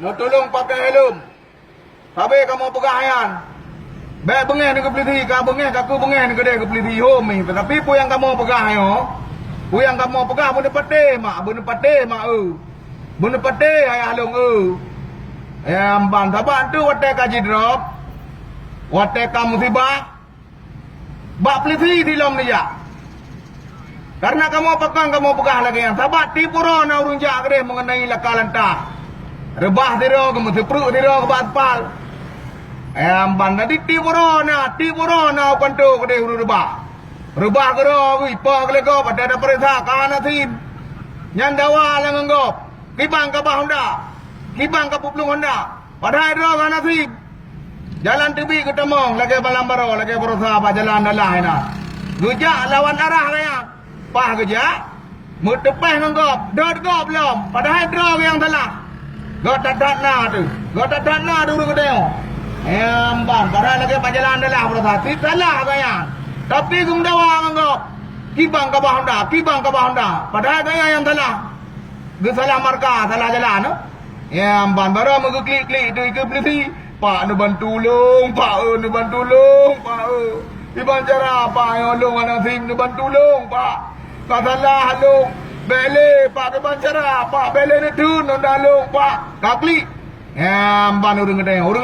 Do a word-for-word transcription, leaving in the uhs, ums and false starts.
Neutulông pakai helm. Sabe kamoe peugah nyan. Bèk beungèh neugeupeulithi, ka beungèh, ka keu beungèh neugeudeh geupeulisi hom mi. Teutapi peue nyang kamoe peugah nyoe, peue nyang kamoe peugah beuneupatéh mak, beuneupatéh mak eu. Beuneupatéh ayah lôn eu. Nyang ban sabab tu watèe ka jidrop, watèe ka musibah, bak peulisi dilom neujak. Kareuna kamoe pakon kamoe peugah lagèe nyan, sabab tiep uroe na ureueng jak keudeh meungeunai laka lantah. Reubah sidroe, geumeuseupreuk sidroe keu bak aspal. Nyang ban jadi tiep uroe na, tiep uroe na u kantô keudeh ureueng reubah. Reubah keudroe, ipo keu lé gob, watèe tapeuriksa ka hana sim. Nyan dawa lé ngon gob. Kiban ka ba honda. Kiban ka peuplueng honda. Padahai droe hana sim. Jalan teubiet geutamong lagèe malam baroe, lagèe baroesa bak jalan dalah inan. Geujak lawan arah gaya. Paih geujak, meuteupèh ngon gob, dot gob lom, padahai droe nyang salah. Gob that-that na teuh, gob that-that na teuh ureueng geutanyoe. Nyang ban, padahai lagèe bak jalan dalah baroesa, cit salah gaya. Tapi geumeudawa ngon gob. Kiban ka ba honda, kiban ka ba honda, padahai gaya nyang salah. Geusalah marka, salah jalan, eh. Nyang ban baroe meugeuklik-klik teuh ikeue peulisi. "Pak, neubantu lôn, Pak, eu, neubantu lôn, Pak, eu. Kiban cara, Pak, nyoe lôn hana sim, neubantu lôn, Pak. Ka salah lôn. Bèk lé, Pak, kiban cara, Pak, bèk lé neutheun honda lôn, Pak." Ka klik. Nyang ban ureueng geutanyoe, ureueng